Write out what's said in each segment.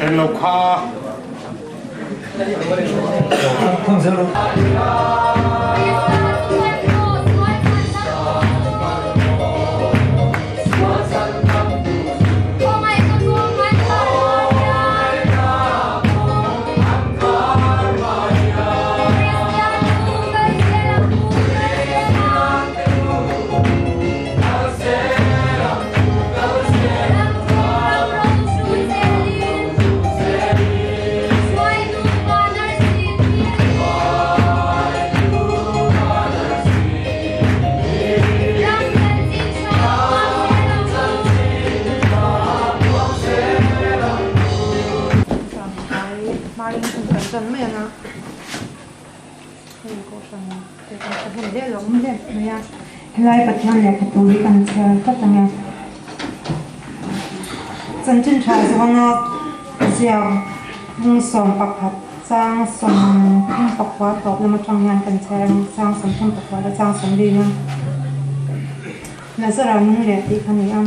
Englo kha. Helai Pathian lehkha tur hi kan chhiar tlat ang e. Chanchin tha zawnga ziak hmung 11 chang 39 tawp lam atang hian kan chhiar ang chang 34 leh chang 40 na Nazara nung leh tih kha ni a.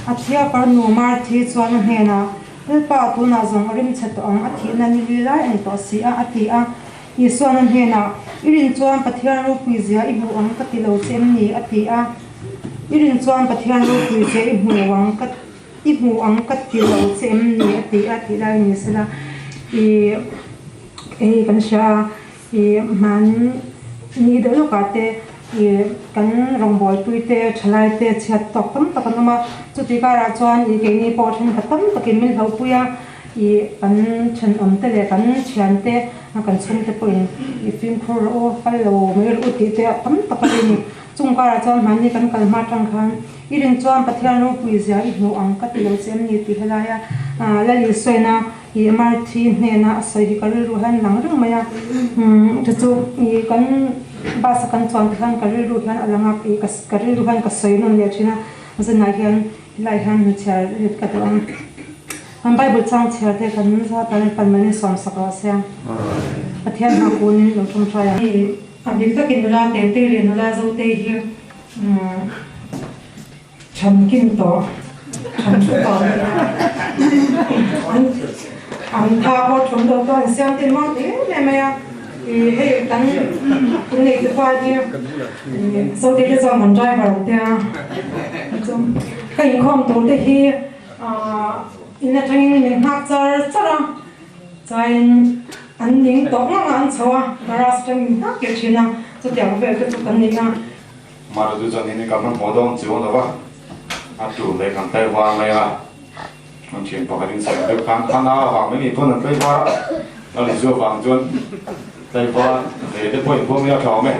A thia farnu Marthi chuan a hnenah, Lalpa, tunah zawng a rimchhe tawh ang, a thihna ni li lai a ni tawh si a, a ti a. Isuan a hnenah, I rin chuan Pathian ropui zia i hmuh ang ka ti lo che em ni? a ti a. I rin chuan Pathian ropui zia i hmuh ang ka i hmuh ang ka ti lo che em ni? a ti a tih lai ni sela i hei kan hria a, i hman ni deuh lawkah te i kan rawngbawlpui te thalai te chhiat tawk tam tak an awm a, chuti karah chuan i keini pawh thenkhat tam takin min hlauhpui a. I kan thenawm te leh kan thian te kan chhung te pawhin i fimkhur rawh u, kal lo mai rawh u tih te tam tak a ri a ni. Chung karah chuan mahni kan kal hma atang khan i rin chuan Pathian ropui zia i hmuh ang ka ti lo che em ni tih helaia Lal Isuaina i Marthi hnena a sawi hi ka rilru hian lang reng mai a. Chu chu i kan bus a kan chuan te khan ka rilru hian a lang a, i ka rilru hian ka sawi nawn leh thin a, zanah hian helai hian hnuchhiar rit ka duh ang. Kan Bible chang chhiar te kan zat ah pan mai in sawm sak rawh se. Pathian hna kun in lo tawngtai ang. A bik takin nula te te leh nula zo te hi than kin tawh than thu tawh an ni a. An tha pawh thum tawh tawh an siam te mang te em em mai a. Hei kan innei te pa hi zo te te chuan kan driver an tia. Ka inkhawm tur te hi In atangin min nghak char char a, chuanin an ning tawh ngang a, an chho a, garage atangin min nghak leh thin a, chutiang vel te chu kan ni a. Mara chu chuan in kan hmanhmawh dawn chiang lo va, a tur leh kan tlai var mai a, kan thian pakhat in sawi deuh khan khan a vang mai ni pawn an tlai var a, a lei chu avang chuan tlai var ve te pawh in pawm ila tha awm e.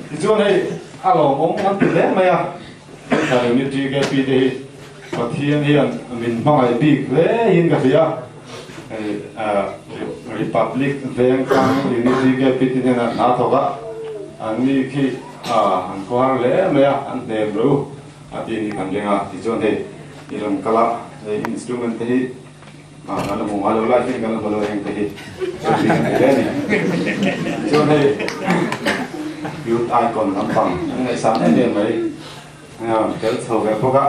Tichuan hei a lawmawm kan ti hle mai a, Unity KP te hi Pathian hian min hmangaih bik hle in ka hria. Hei Republic Vengthlang Unity KP te hnenah hna thawk a, an ni khi an khuar hle mai a, an hnem ru a tih ni kan ring a. Tichuan hei i rawn kal a, hei instrument te hi kan la hmu ngai lo lai hian kan la hmu lo heng te hi chu kan ti hle a ni. Tichuan hei Youth Icon lampang an ngaihsan em em mai. Tel chho ve bawk a,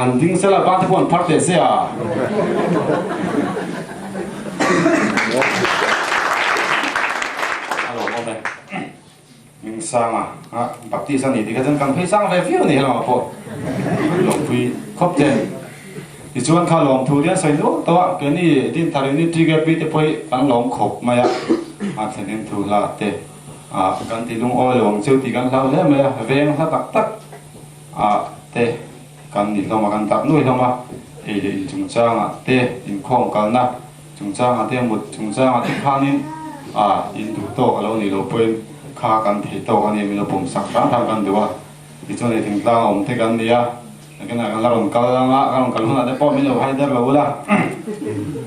an ding sela ban te pawh an phar teh se a. A lawm awm e. Hming sang a, Baptist a ni tih kha chuan kan phei sang ve viau a ni helamah pawh. Lawmpui khawp te. Tichuan kha lawmthu te an sawi nual tawh a, keini Dinthar Unit TKP te pawh hi kan lawm khawp mai a, a thlenin thu hla te. Ah kan ti lungawi lo ang cheu tih kan hlau hle mai a, veng hla tak tak ah te kan ni hlawm a, kan tak nuai hlawm a, ei leh in chungchangah te, inkhawm kalna chungchangah te, mut chungchangah te khanin ah in duh tawk a lo nih loh pawhin kha kan theih tawk a ni, min lo pawm sak hram hram kan duh a, tichuan ei thingtlang a awm te kan ni a. Nakinah kan la rawn kal anga, ka rawn kal hunah te pawh min lo hai der lo ula,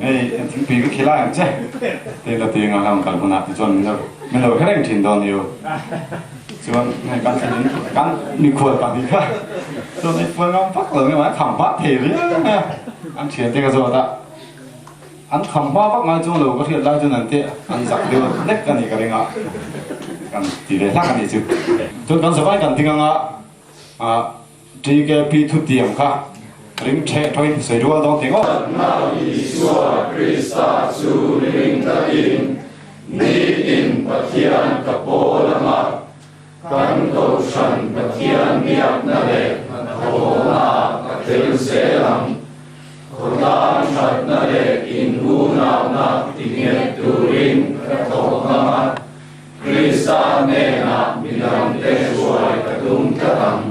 hei thingpui ka khilai ang che te la ti anga ka rawn kal hunah tichuan min lo min lo hre reng thin dawn io. Chuan hei kan thlen in kan mikhual pahnih kha chuan hei fual ngam vak lo nge mah kham hma thei riau mai a, an thian te ka zawt a, an kham hma vak ngai chuang lo ka hriat lai chuan an te an zak deuh hlek a nih ka ring a, kan ti ve hlak a nih chu. Chuan kan zavai kan ding anga ah TKP thutiam kha ring theh tawhin sawi rual dawn thei ngawt. Nau Isua Krista chu ring takin nitin Pathian ka pawl anga kan Kohhran Pathian biakna leh hnathawhna ka tel zel ang. Khawtlang thatna leh inunauhna tinghet turin ka thawk ngam a. Krista hnenah midangte hruai ka tum tlat ang.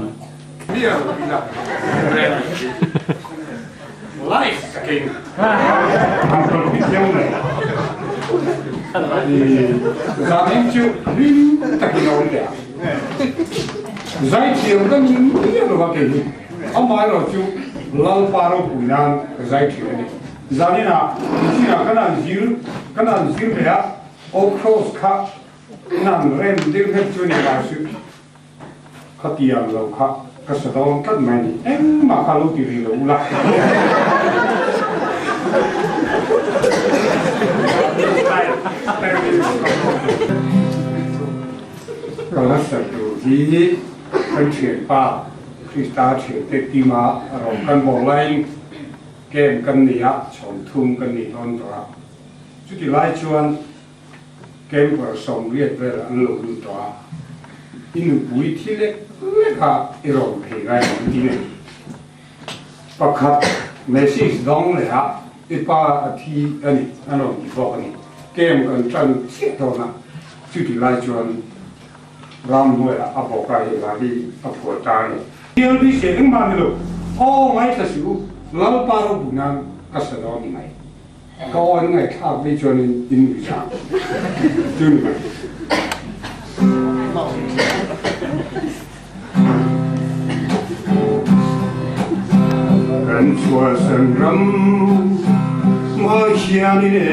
O Cross kha nan rem deuh hlek chu ni lai suh. Khatiang lo kha ka sa dawn tlat mai ni. Engmah kha lo ti rih lo ula. Ka la sa tur hi kan thianpa Krista thiante tima rawng kan bawk laiin camp kan nei a, chhawm thum kan nei dawn tawh a. Chuti lai chuan camper 80 vel an lo lut tawh a, i nupui thi lek lek a i rawn phei ngai lo an ti nei. Pakhat message dawng leh a i pa a thi a ni an rawn ti bawk a ni. Camp kan tan chiah dawn a, chuti lai chuan ramhnuaiah a bawk a hei lah hi a phuah ta a ni. TLBC engmah ni lo, aw ngaithla suh u, Lalpa ropui nan ka sa dawn ni mai. Ka aw an ngaihthlak vei chuanin in nui zang chu ni mai. Kan chhuahsan ram mawi hianin e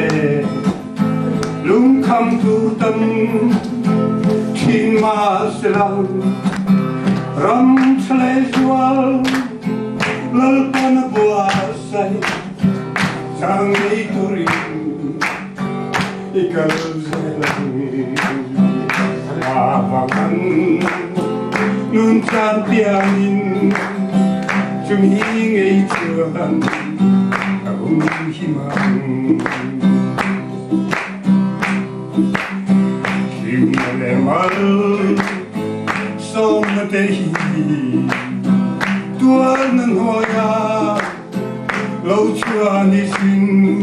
lungkham tur tam thin mahsela ram tha leh zual Lalpan a buatsaih. Chang nei turin i kal zel ang. Avangan nun chan pianin chumi ngei chuan a um him ang. Hlimna leh mal sawmna te hi tuarna hnuaiah Lo chuan i sin.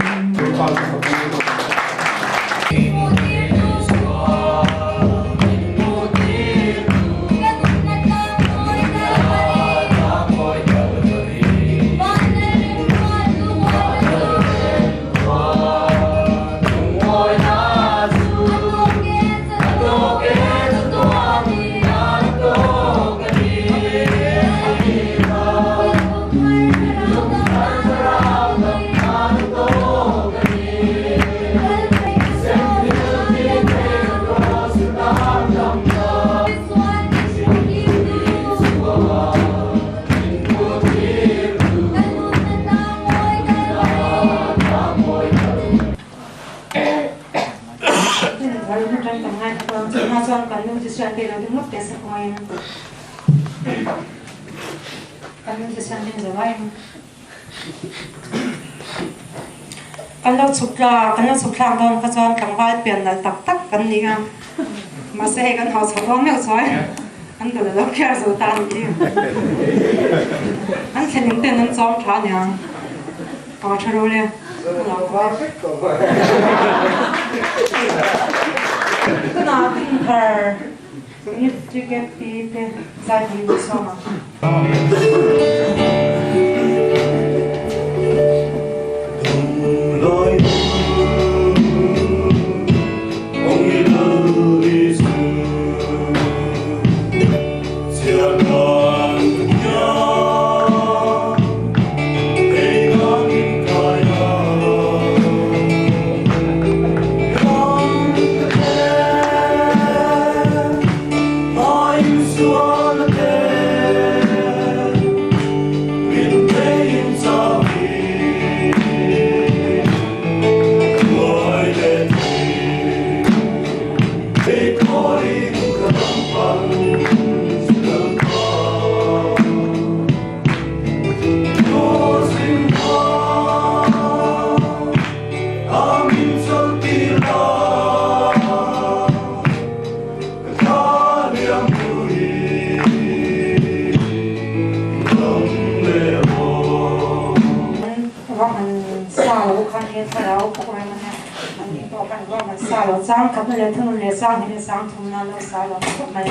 Kan lo chhuk tla, kan lo chhuk thlak dawn kha chuan tlangval pian nalh tak tak kan ni a, mahse hei kan hau chho dawn meuh chuai an dul a lo phiar zo ta a ni hi. An thlen in ten an chawm tha aniang, pa tha ro le. Tunah Pinthar. Ticket te zai turin ka sawm ang. thlarau pawh reng a nia. An ni pawh kan ruak an sa lo chang khatna leh thunun leh sang hnih leh sang thumna an lo sa lo khawp mai.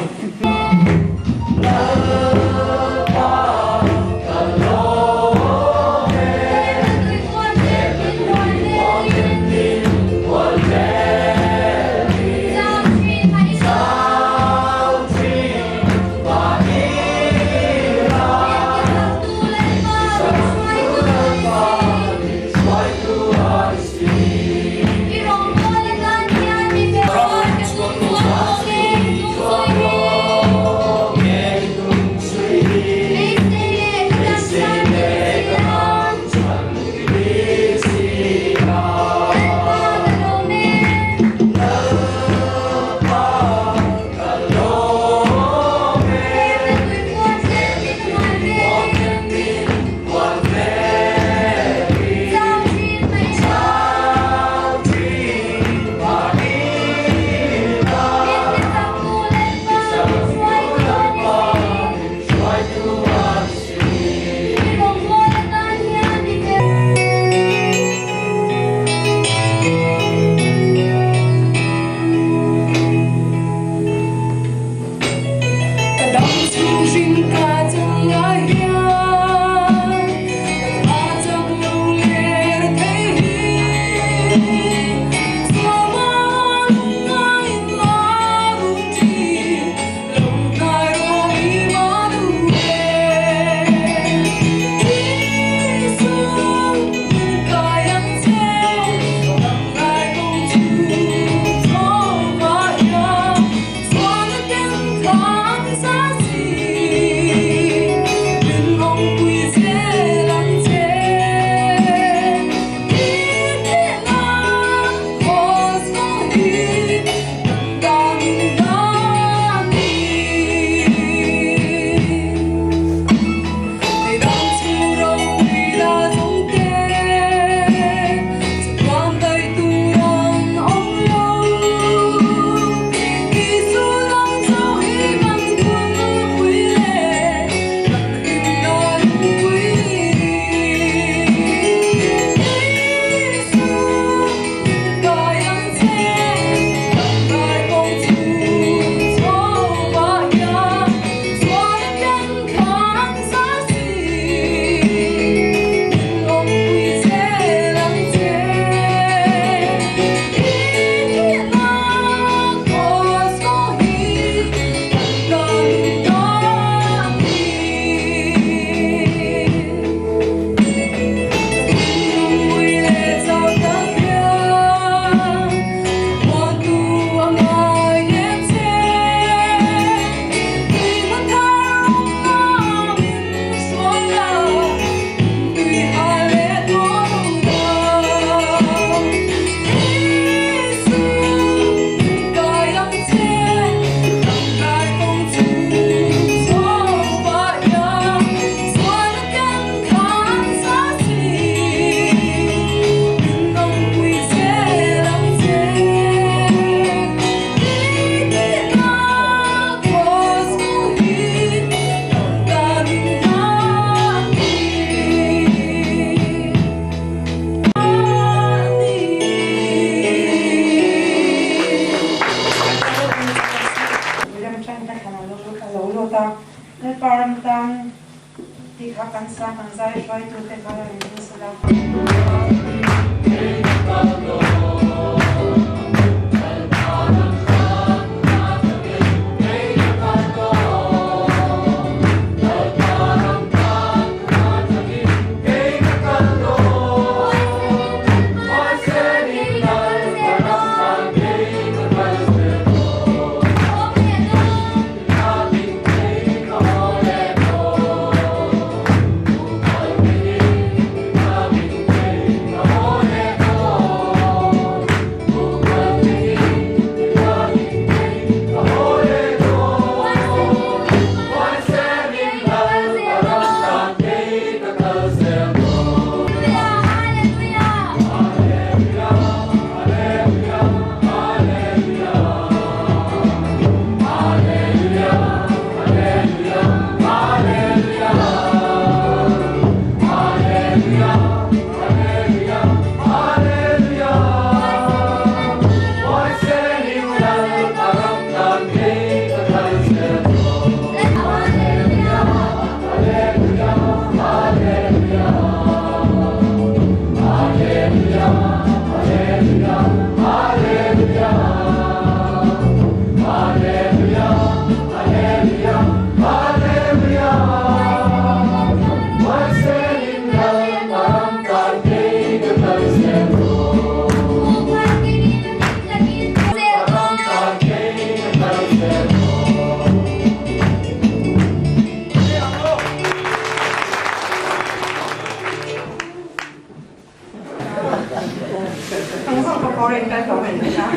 zawng pawh foreign kal tawh mai ni a.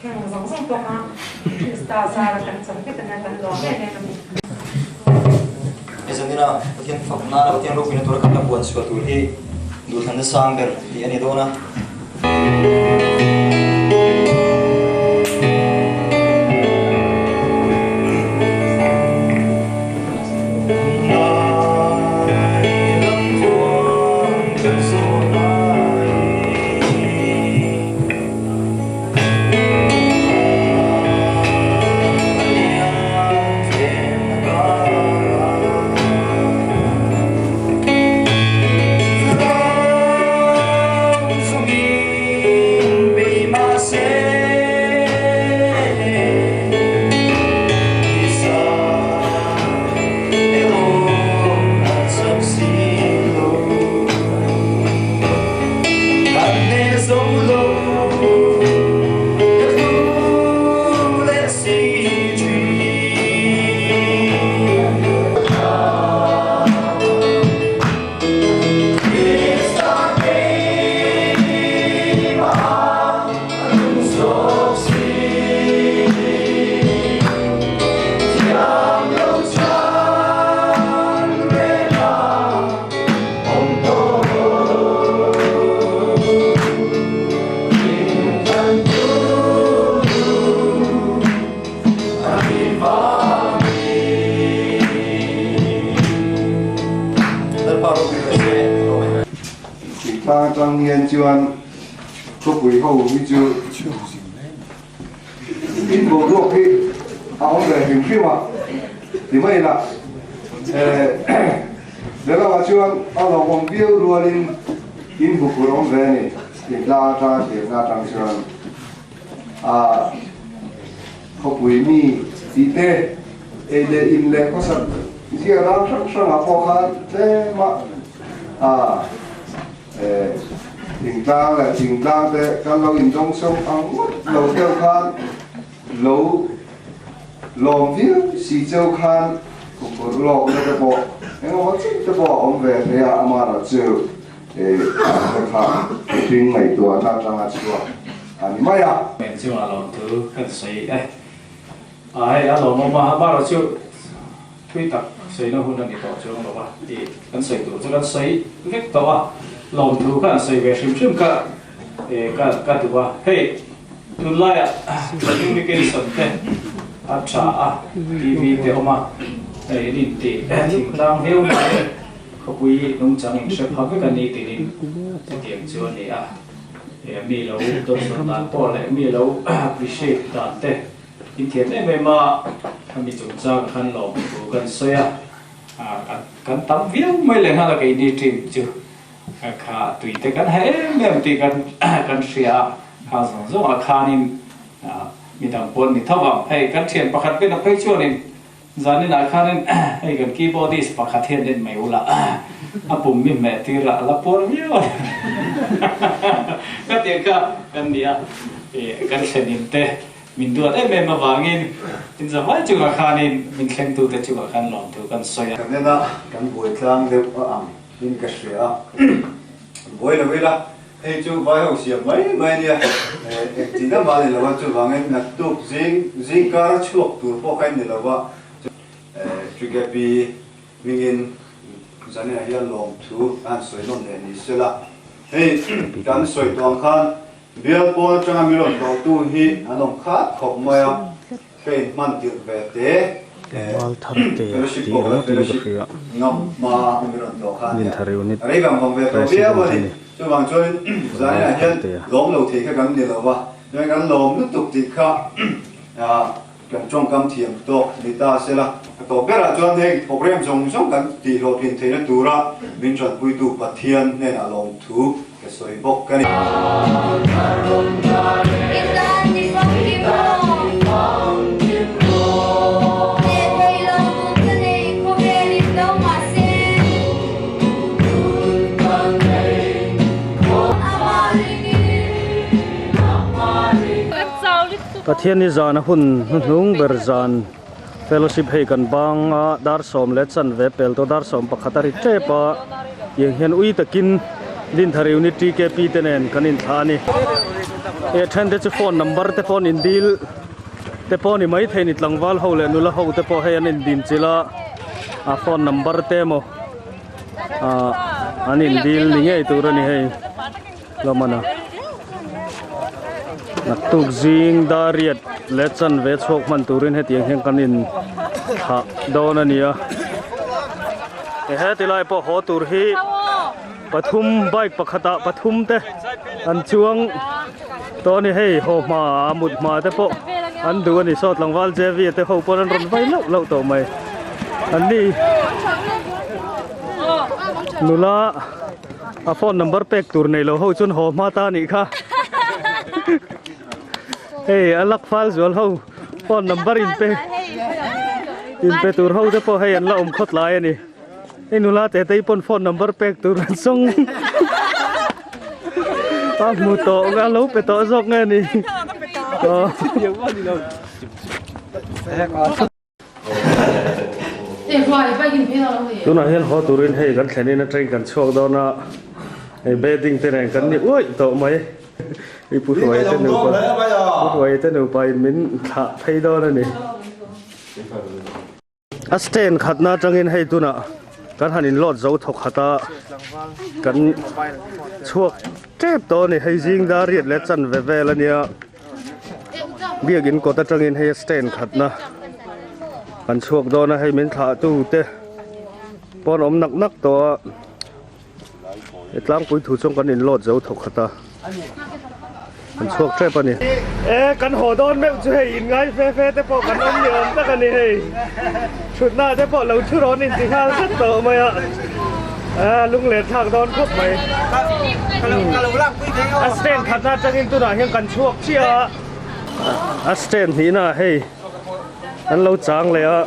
Kheng zawng zawng pawh kha Krista zara kan cham vek ania kan lawm em em a ni. He zanina Pathian fak nana Pathian ropuina tura kan la buan chhuah tur hi duhthlanna sang ber tih a ni dawn a. Thingtlang atang hian chuan khawpui ho hi chu in boruak hi a awm ve hrim hrim a ti mai la lehlamah chuan a lawmawm viau rualin in hupur awm ve a ni thingtlang atanga thirna atang chuan a khawpui mi tih te ei leh in leh khawsak zia ram hrang hrangah pawh khan tlem a a thingtlang leh thingtlang te kan lo indawng sawm ang ngawt lo deuh khan lo lawm viau si cheu khan khawpui lawkna te pawh engemaw chin te pawh a awm ve thei a amaherawhchu te kha mihring ngaihtuahna atanga chhuak a ni mai a. Eng chungah lawmthu kan sawi e. A hei a lawmawm a, amaherawhchu Thui tak sawina hun a ni tawh chuang lo a tih kan sawi tur chu kan sawi vek tawh a, lawmthu kha an sawi ve hrim hrim kha ka ka duh a. Hei tunlaiah communication te a tha a, TV te awm a, hei an intih thingtlang viau mai khawpui nungchang inhre pha vek a ni tiin chutiang chu a ni a, mi lo dawtsawn dan pawh leh mi lo appreciate dan te I thiam em em a, khami chungchang khan lawm thu kan sawi a, kan tam viau mai leh nghal a keini team chu kha tui te kan ha em em tih kan kan hria a, kha zawng zawngah khanin midang pawh an ni tho ang. Hei kan thian pakhat vel a phei chuanin zaninah khanin hei kan keyboardist pakhat hian en mai ula a pum mi hmeh tir a la puar viau a ni ka tih kha kan ni a, kan thlenin te Min duat em em avangin inzavai chungah khanin min thlengtute chungah khan lawmthu kan sawi a. Kan en a, kan buai tlang deuh a ang in ka hria a. Buai lo ila, hei chu vai ho siam mai mai ania, engti deuh mah a ni lo a, chuvangin naktuk zing zingkar a chhuak tur pawh kha in ni lo va, Trigepi hmingin zaninah hian lawmthu a han sawi nawn leh ni sela, hei kan sawi tawh ang khan Bial pawl atanga mi rawn tlawhtu hi an awm khat khawp mai a, ka inhman tirh ve te. Fellowship pawh ka la fellowship ngam hma a mi rawn tlawh kha a nia. Rei vang vang ve tawh viau a ni. Chuvang chuanin zaninah hian lawm lo thei kha kan ni lo va, chuan kan lawm lutuk tih kha Kan tawngkam thiam tawk ni ta sela, a tawp berah chuan heng program zawng zawng kan tihhlawhtlin theihna tura min tanpuitu Pathian hnenah lawmthu ka sawi bawk a ni. Pathianni zana hun hnuhnung ber zan fellowship hei kan bang a dar sawm leh chanve pel tawh dar 11 a ri tep a tiang hian ui takin. Dinthar Unit TKP te nen kan inthlah a ni. He then te chu phone number te pawh an indil te pawh a ni maithei ni tlangval ho leh nula ho te pawh hei an indin chilh a, a phone number te emaw ah an indil ni ngei tur a ni hei hlawm a. Naktuk zing dariat leh chanve chhuak hman turin hetiang hian kan in thlah dawn a ni a. He tilai pawh haw tur hi pathum bike pakhatah pathum te an chuang tawh a ni hei haw hma a mut hma te pawh an duh a ni saw tlangval J V te ho pawn an rawn vai lauh lauh tawh mai an ni nula a phone number pek tur nei lo ho chuan haw hma ta a nih kha hei a lak fal zual ho phone number in pe in pe tur ho te pawh hei an la awm khawt lai a ni. Hei nula te te pawn phone number pek tur an sawng a hmu tawh a lo pe tawh zawk nge ni tunah hian haw turin hei kan thlen in atangin kan chhuak dawn a hei bedding te nen kan ni uaih tawh mai i pu hruai te nupa pu hruai te nupa in min thlah phei dawn a ni. A stand khatna atangin hei tunah kan han inload zo thawk khat a, kan chhuak tep tawh a ni. Hei zing dar riat leh chanve vel a nia, biakin kawt atangin hei a stand khatna kan chhuak dawn a, hei min thlah tu te pawh an awm nak nak tawh a. He tlangpui thu chuan kan inload zo thawk khat a, kan chhuak tep a ni. E kan haw dawn meuh chu hei inngai fe fe te pawh kan awm ni awm tak a ni hei. Thutna te pawh lo thu rawn inti nghal zet tawh mai a, a lunglen thlak dawn khawp mai. A stand khatna atangin tunah hian kan chhuak chiah a, a stand hnihna ah hei an lo chang leh a.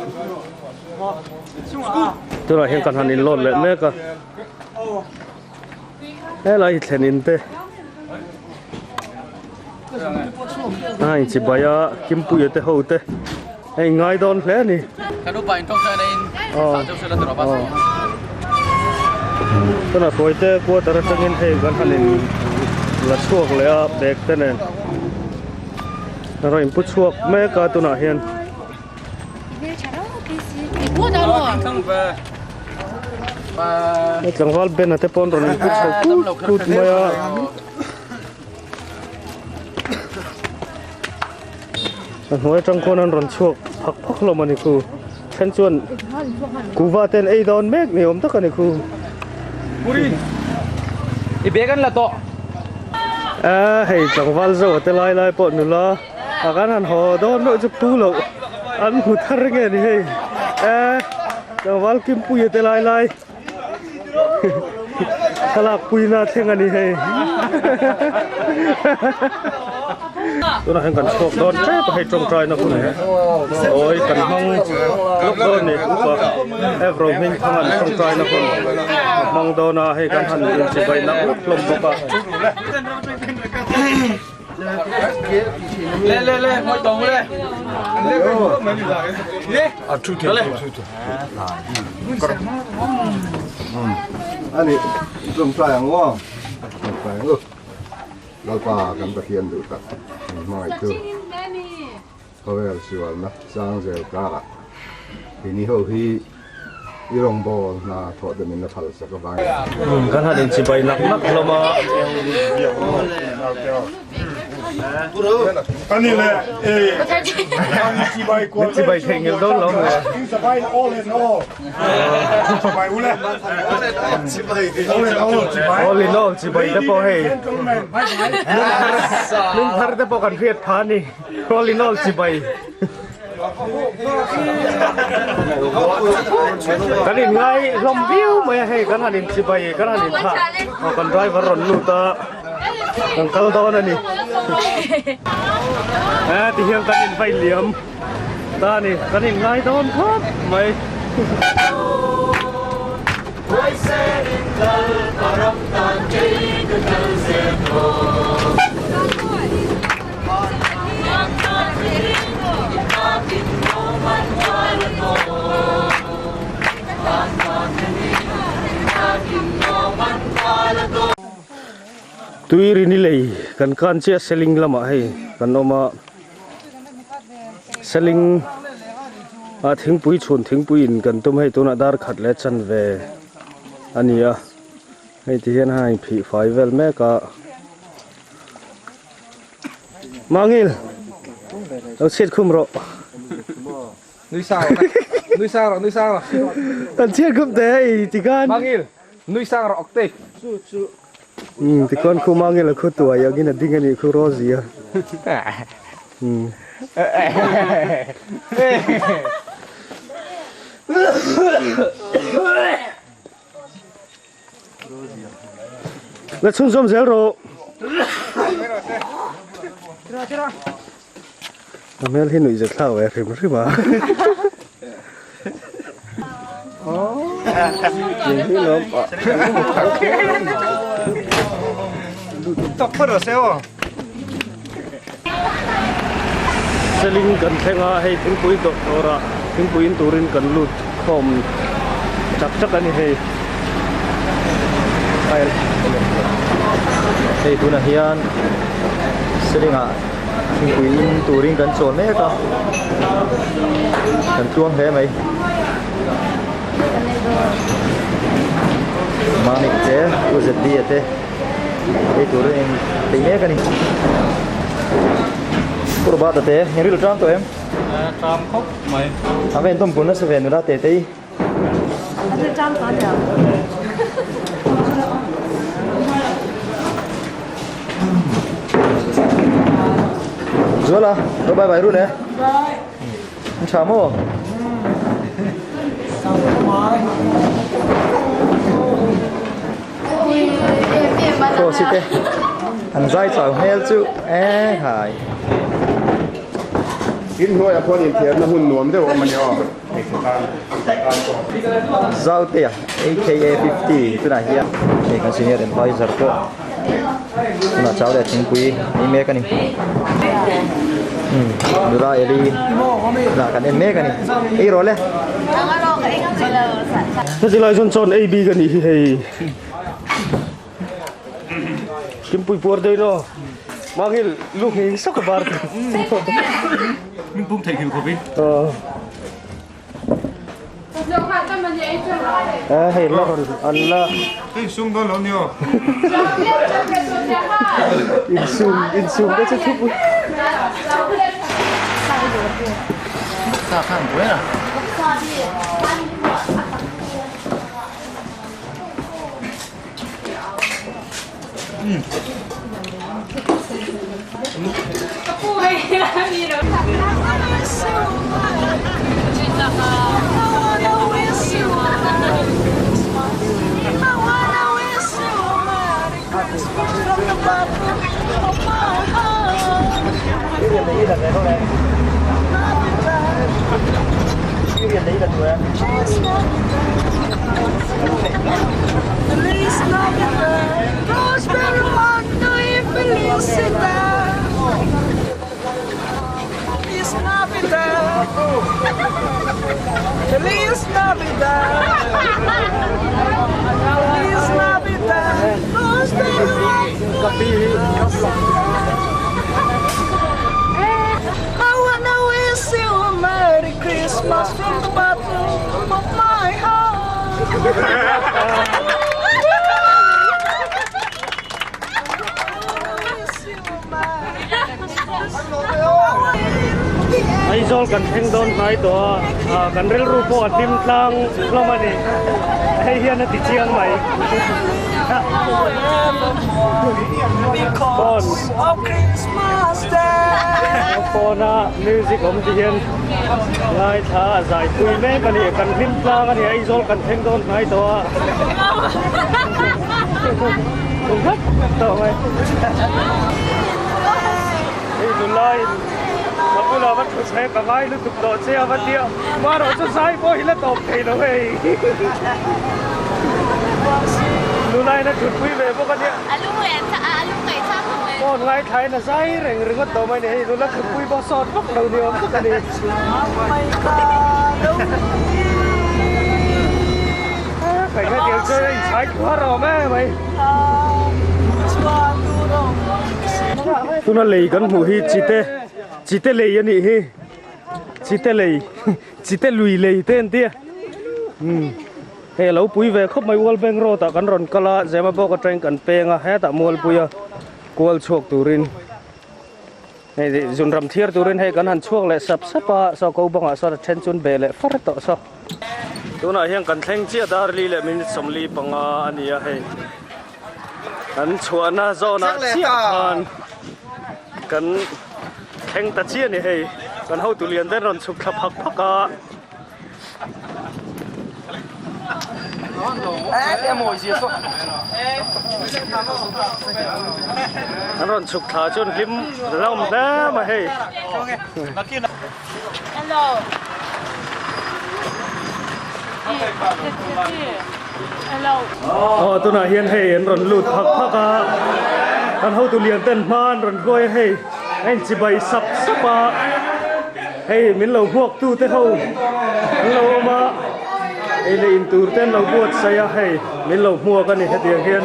Tunah hian kan han inload leh mek a helai hi thlen in te a inchibai a Kimpuia te ho te a inngai dawn hle a ni. Tunah Hruaite quarter atangin hei kan han in la chhuak leh a bag te nen a rawn inpu chhuak mek a tunah hian. Hei tlangval Ben-a te pawh an rawn input chho kut kut mai a. A hnuai atang khuan an rawn chhuak phak phak hlawm a ni khu. Then chuan kuva te an ei dawn mek ni awm tak a ni khu. I bag an la tawh. A hei tlangval zo te lai lai pawh nula. A kan han haw dawn meuh chu pu loh an hmu thar nge ni hei e tlangval Kimpuia te lai lai thlalak puina thleng a ni hei tunah hian kan chhuak dawn tep a hei tawngtai na hun awi kan hmang lawk dawn ni upa Evro hming thang an tawngtai na hun a hmang dawn a hei kan han inchibai nak nak hlawm bawk a. Le le le, moi tong le. Le. A thu the thu the. Ani tlum sai ang aw. Tlum sai ang. Lalpa kan Pathian duh tak. Hmangaih tu. Khawvel sualna sang zel karah keini ho hi i rawngbâwl hna thawh te min la phal sak avangin. Kan han inchibai nak nak hlawm a. Min chibai theih ngel dawn lo maw? All in all chibai te pawh hei min thar te pawh kan hriat phah a ni. All in all chibai. Kan in ngai hlawm viau mai a hei kan han in chibai kan han in thlah aw kan driver rawn lut a kan kal dawn a ni e ti hian kan in vai liam ta a ni kan in ngai dawn khawp mai. Tuirini lei kan kan chiah seling lamah hei kan awm a seling ah thingpui chhun thingpui in kan tum hei tunah dar khat leh chanve a ni a hei ti hian a inphih fai vel mek a. Mangil lo chhiat khum rawh. Nui sang rawh nui sang rawh nui sang rawh. Kan chhiat khum teh hei tikhan. Mangil nui sang rawh ok te. Chu chu. Um tikhan khu Mangil a khu tuai angin a ding a nih khu Rosie a. Um. La chhunzawm zel rawh. A hmel hi nuih zet thlau ve hrim hrim a. Seling kan thleng a hei thingpui dawrh dawrah thingpui in turin kan lut khawm chak chak a ni hei. Hei tunah hian Selingah thingpui in turin kan chawl mek a kan tluang hle mai. Mamit te U Z B a te ei turin in peih mek a ni. Pu Robert a te in rilru tang tawh em? Tang khawp mai. A ven tawm kun nasa ve nula te te i. Zuala, bye bye bye run e. Bye. An tha maw? Cross te an zai chau hmel chu e hai. In hnuaiah khuan inthiarna hun nuam deuh a awm a ni aw. Zautea aka 50 tunah hian hei kan senior advisor pawh tunah chau leh thingpui ei mek a ni nula Eli tunah kan en mek a ni ei rawh le. Heti lai chuan chawn ei bik a nih hi hei. Kimpui puar daih lo. Mangil lu nghing sawk a bar te. Min pum theih nghilh khawp in. Eh hei la rawn an la. Hei sum dawn lo ni aw. Insum insum te chu thup. Sa khan buai na. Aizawl kan thleng dawn hnai tawh a, ah kan rilru pawh a hlim tlang hlawm a ni. Hei hian a ti chiang mai. Phone phone a music awm ti hian ngaithla a zai pui mek a ni. Kan hlim tlang a ni Aizawl kan thleng dawn hnai tawh a. Kum khat tawh mai. Hei nulaiin ka bulah va thu chhe ka ngai lutuk tawh che a va tia marawh chu zai pawh hi la tawp thei lo hei nulaiin a thutpui ve bawk a nia phone ngaithlain a zai reng ringawt tawh mai a ni hei nula thutpui pawh sawt vak lo ni awm tak a ni. Kai kha tiang chuan a inchhai khuar awm em mai. Tuna lei kan hmuh hi chite chite lei a nih hi chite lei chite lui lei te an tia umm hei a lo pui ve khawp mai World Bank road ah kan rawn kal a Zemabawk atangin kan peng a hetah Mualpui a kual chhuak turin hei zunram thiar turin hei kan han chhuak leh sap sap a saw ko bangah sawn a then chu an beh leh far tawh saw. Tunah hian kan thleng chiah Darli leh minute 45 a ni a hei. Kan chhuahna zawnah chiah khan kan thleng ta chiah a ni hei. Kan hotu lian te an rawn chhuk thla phak phak a. An rawn chhuk thla chuan hlim hlawm hle mai hei. Aw tunah hian hei an rawn lut phak phak a an hotu lian ten hma an rawn hruai a hei a inchibai sap sap a hei min lo hmuak tu te ho an lo awm a ei leh in tur te an lo buatsaih a hei min lo hmuak a ni hetiang hian.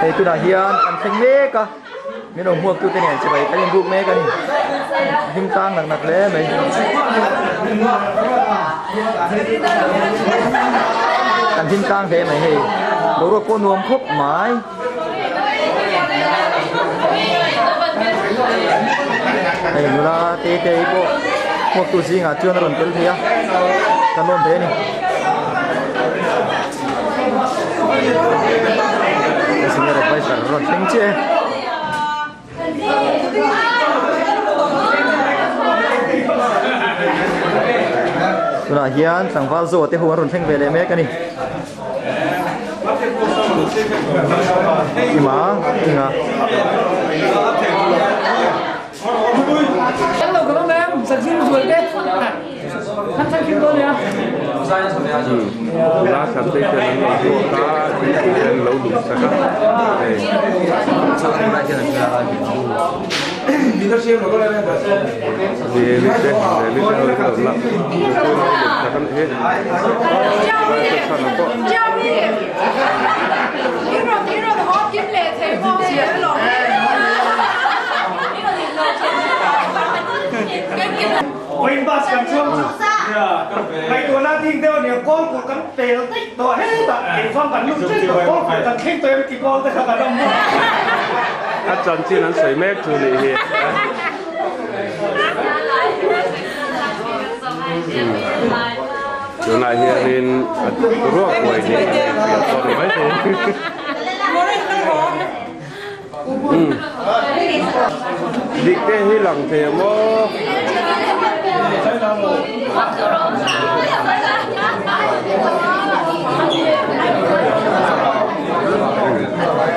Hei tunah hian kan thleng mek a min rawn hmuak tute nen chibai kan inbuk mek a ni hlim tlang nak nak hle mai. Kan hlim tlang hle mai hei boruak pawh nuam khawp mai. Hei nula te te hi pawh hmuaktu zingah chuan a rawn tel thei a kan lawm hle a ni. Senior advisor a rawn thleng chiah e. Tunah hian tlangval zawh te ho an rawn thleng ve leh mek a ni. Ima inga. Nula khat te hian an lo hmuak a thingpui te an lo lum sak a hei. Zeli te Zeli te ho in lo la thingpui lo lum sak a nih hi. A chanchin an sawi mek chu nih hi. Tunah hianin a ruak huai niin an infiam pawh a ni maithei. Dik te hi lang thei a maw?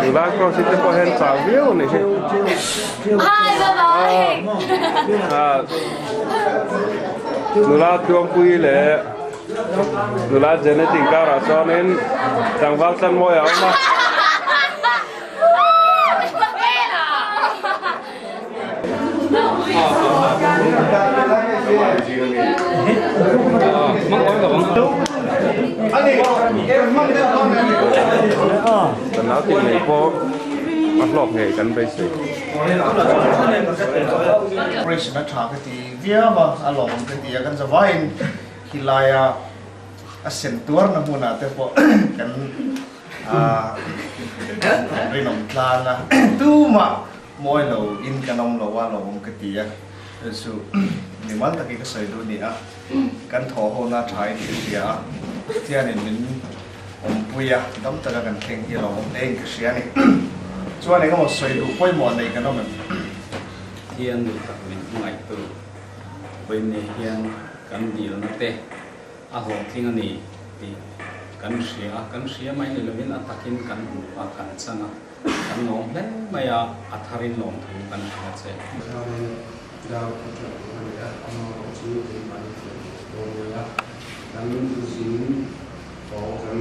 Tunlai cross hi te pawh hian chau viau a nih hi. Nula Tluangpuii leh nula Janet inkarah chuanin tlangval Tlanmawia a awm a. Kan nau tih nei pawh a hlawk ngei kan beisei. Operation a tha ka ti viau a, a lawm ka ti a, kan zavaiin khilai a a sem tuarna hmunah te pawh kan rinawm tlang a, tumah mawi lo in kan awm lo a lawm ka ti a, chu chu mimal takin ka sawi duh a ni a, kan thaw ho na tha in ka hria a, Pathianin min awmpui a, dam taka kan thleng hi a lawmawm hle in ka hria a ni. Chuan engemaw sawi duh pawimawh nei kan awm em? Pathian duh tak min hmangaihtu vawiin hian kan dilna te A hlawhtling a ni tih kan hria a, kan hria mai ni lovin a takin kan hmu a, kan chan a, kan lawm hle mai a, a tharin lawmthu kan hria che. Chuanin dar a ṭeuh tur a ni a, amaherawh chu keimahni thiam loh dawn mai a, kan zin tawng kan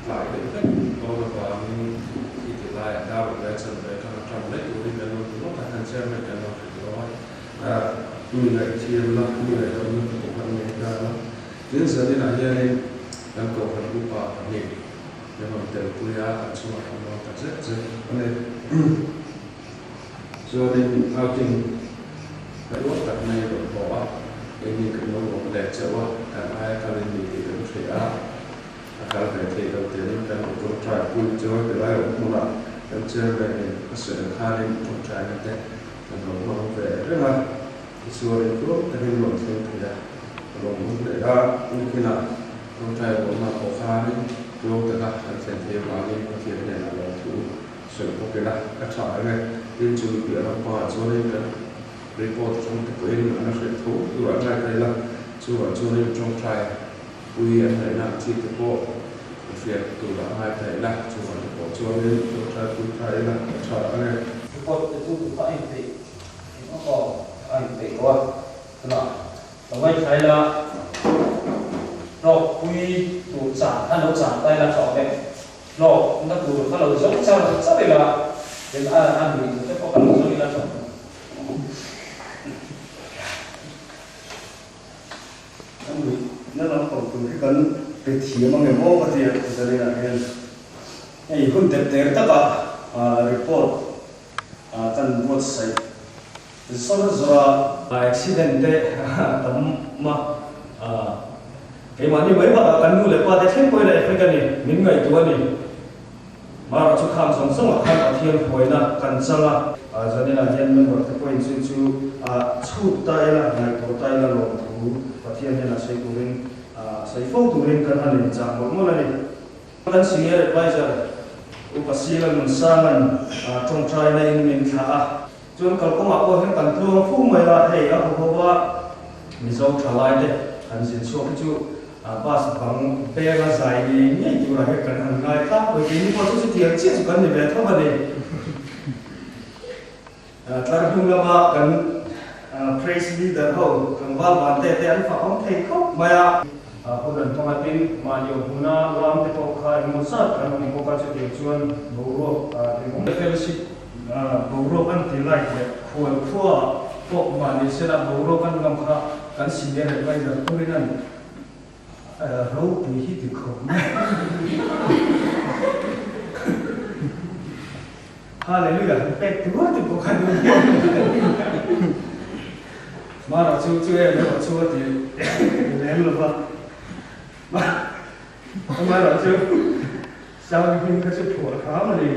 tlai deuh hlek dawn avangin i ti laiah dar ruk leh chanve aṭanga ṭan mai turin kan lo ti ngawt a. Chairman kan lo hrilh lo a, mi ngaihthiamna, mi ngaihdamna te pawh kan nei nghal a. Tin, zaninah hianin kan Kohhran upa pahnih min rawn telpui a, kan chungah kan lawm tak zet zet a ni. Chuanin outing ka ruat tak mai a rawn haw a, keini kan lo awm leh chauh a, kan aia kal in ni tih kan hria a, a kal ve theih loh tiangin kan lo tawngtai pui chuan helai awm hmunah kan chairman in a sawi ang khanin tawngtaina te kan lo hmang ve reng a, tichuanin tlawm takin rawn thleng thei a, ka lawm awm hle a, nikinah tawngtai lawmna pawh khanin tlawm taka kan thlen theih avangin Pathian hnenah lawmthu Sawi bawk ila, ka tha ang e. Tin, chu piah lam pangah chuanin kan report atang te pawhin an la hriat tho turah ngai ta ila, chuvang chuanin tawngtai pui an ngaihna ang chi te pawh ka hriat turah ngai ta ila, chuvang te pawh chuanin tawngtai pui ta ila, ka tha ang e. Report te chu tupah a inpeih eng awk a inpeih lo a, tunah lo ngaithla ila, hlawkpui tur chan kha lo chan ta ila tha awm e. Hlawk na tur kha lo zawng char char ila, tin a a nui tur te pawh ka lo zawng ila tawh. A nui na lam pang tur hi kan pe thiam ang em aw ka ti a Zalena hian. Hei hun tep ter taka report kan buatsaih zawr zawr a. Accident te tam a. Keimahni mai bakah kan nu leh pa te thleng pawhin a effect a ni, min ngaihtuah a ni. Mara chu khang zawng zawngah khan Pathian huaina kan chang a. Zaninah hian member te pawhin chu chu chhut ta ila, ngaihtuah ta ila lawmthu Pathian hian a sawi turin, sawi fo turin kan han inchah mawlh mawlh a ni. Kan Senior Adviser Upa Sila Nunsanga'n tawngtaina in min thlah a. Chuan kalkawngah pawh hian kan tluang fu mai a, hei a haw ho a, Mizo thalai te han zin chhuak hi chu bus bang peng a zai ngei ngei turah hian kan han ngai tlangpui. Keini pawh chu chutiang chiah chu kan ni ve tho a ni. Tlar hnung lama kan praise leader ho tlangval van te te an fak awm thei khawp mai a. Hun an hmang a, tin mahni awm hmuna ram te pawh kha engemaw zat an awm bawk a, chutiang chuan boruak eng awm. Fellowship boruak an ti lai leh khual khua pawh mahni sela boruak an ngam kha kan senior adviser turin an ropui hi ti khawp mai. Hallelujah han pek tur ti pawh kha duh hian Mara chu chu em erawh chu a ti lem lo va. Mara chu Sang hming kha chu phuah hram a ni.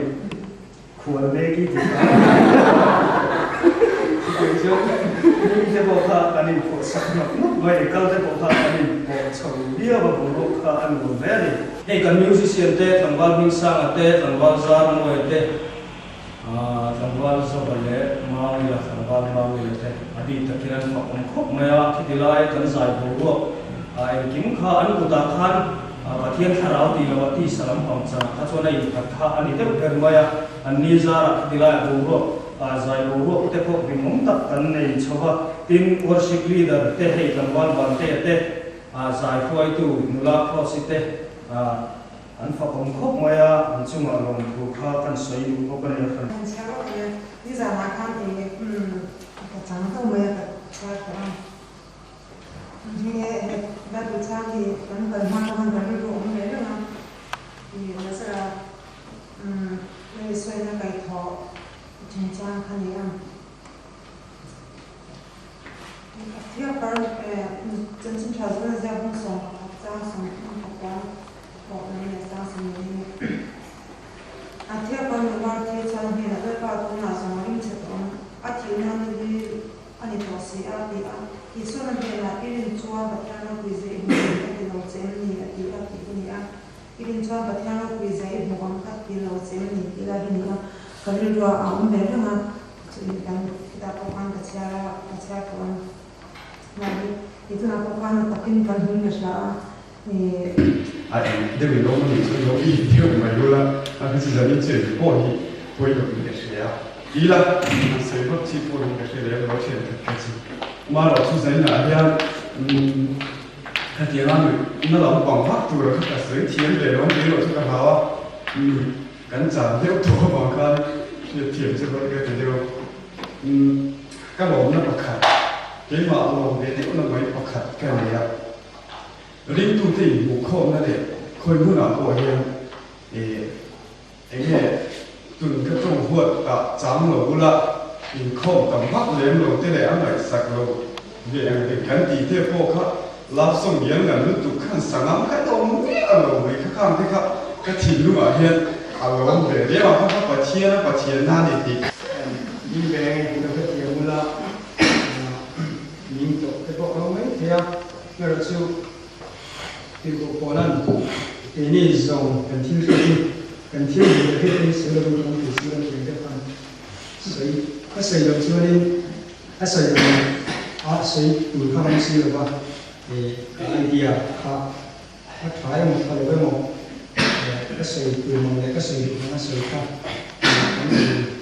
Khual mek i ti hram a ni. Chutiang chuan hming te pawh kha kan inphuah sak nawk nawk mai a ni. Kal te pawh kha kan inpawh chho viau a, boruak kha a nuam hle a ni. Hei kan musician te, tlangval Hmingsanga te, tlangval Zarmawia te, tlangval Zova leh Mawia, tlangval Mawia te a bik takin an fak awm khawp mai a. Khiti lai kan zai boruak engkim kha an kutah khan Pathian thlarau tih loh a tisa lampang chanah kha chuan a inkhat kha a ni deuh ber mai a. An ni zarah khiti laiah boruak zai boruak te pawh hlimawm tak kan nei chho va. Tin, worship leader te hei tlangval Vantea te, zai hruaitu nula Kross-i te an fakawm khawp mai a, an chungah lawmthu kha kan sawi duh bawk a ni. Kan chhiar rawh le, nizanah khan eng ka chang deuh mai a ka chhiar tawh a. Nge he Bible chang hi kan kal hma khan kan rilru awm ve reng a, i Lazara Isuaina kaihthawh chungchang kha ni a. Thil par chanchin tha zawna ziak hmang 11 chang 34 pawh kan leh chang 14 ni. A thil par nula thi chuan hnenah Lalpa tunah zawng ring chhe tawh ang, a thihna ni hi a ni tawh si a, ti a. Isuan a hnenah, I rin chuan Pathian ropui zia i hmu ang ka ti lo che em ni? a ti a, tih hi ni a. I rin chuan Pathian ropui zia i hmu ang ka ti lo che em ni? tih lai hi ni a. Ka rilru a awm ve reng a, chuin kan khitah pawh khan ka chhiar a, ka chhiar tawh a. Mahni i tunah pawh khan a takin kan hming ka hria a, i. A eng deuh in awm a nih chuan lo i deuh mai ula, a hmeichhe zanin chu eng pawh hi pawi lo in ka hria. Ti ila, han sawi vak chi pawh in ka hria lem lo thian khat kha chu. Marawh chu zaninah hian umm khatiang a nuih na lampang vak tur a kha ka sawi thiam ve lo ang tih erawh chu ka hlau a, nuih kan chan deuh tawh avang khan hriat thiam chu ka ti deuh a. Ka lawmna pakhat, keimah lawm ve deuhna mai pakhat ka nei a. Ringtute inhmuhkhawmna leh khawi hmunah pawh hian enge tun ka tawng huat ah chang lo bula inkhawm tam vak lem lo te leh a ngaihsak lo ve ang reng kan tih te pawh kha love song ngial ngan lutuk khan sangam kha tawng miah lo mai kha khang te kha ka thinlungah hian a lawm ve viau a kha kha Pathian a Pathian na ni tih. Min veng ka hrethiam bula min tawh te pawh ka lo mai thei a. Erawh chu tirhkoh pawlan keini zawng kan thil hriat hi kan thil hmuh leh hriat te hi sawi lovin kan ti si lo tih ang deuh khan sawi a sawi loh chuanin a sawi loh a sawi tur kha awm si lova ka idea kha a tha emaw tha lo emaw ka sawi tur mang leh ka sawi duh ang a sawi kha kan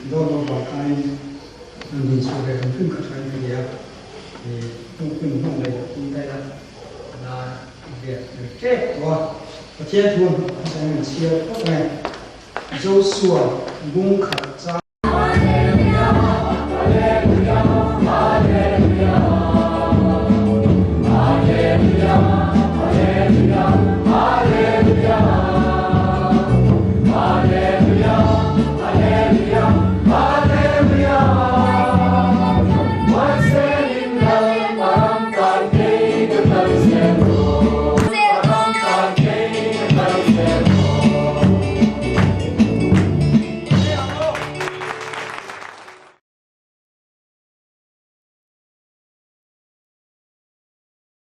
dawn loh vang khanin an din chhuah ve hrim hrim kha thain ka nia. Tung hun hman leh loh tum daih a, la riat tel tep tawh a. Pathian thu an hmasa in an chhiar phawt mai. Joshua bung khat chang.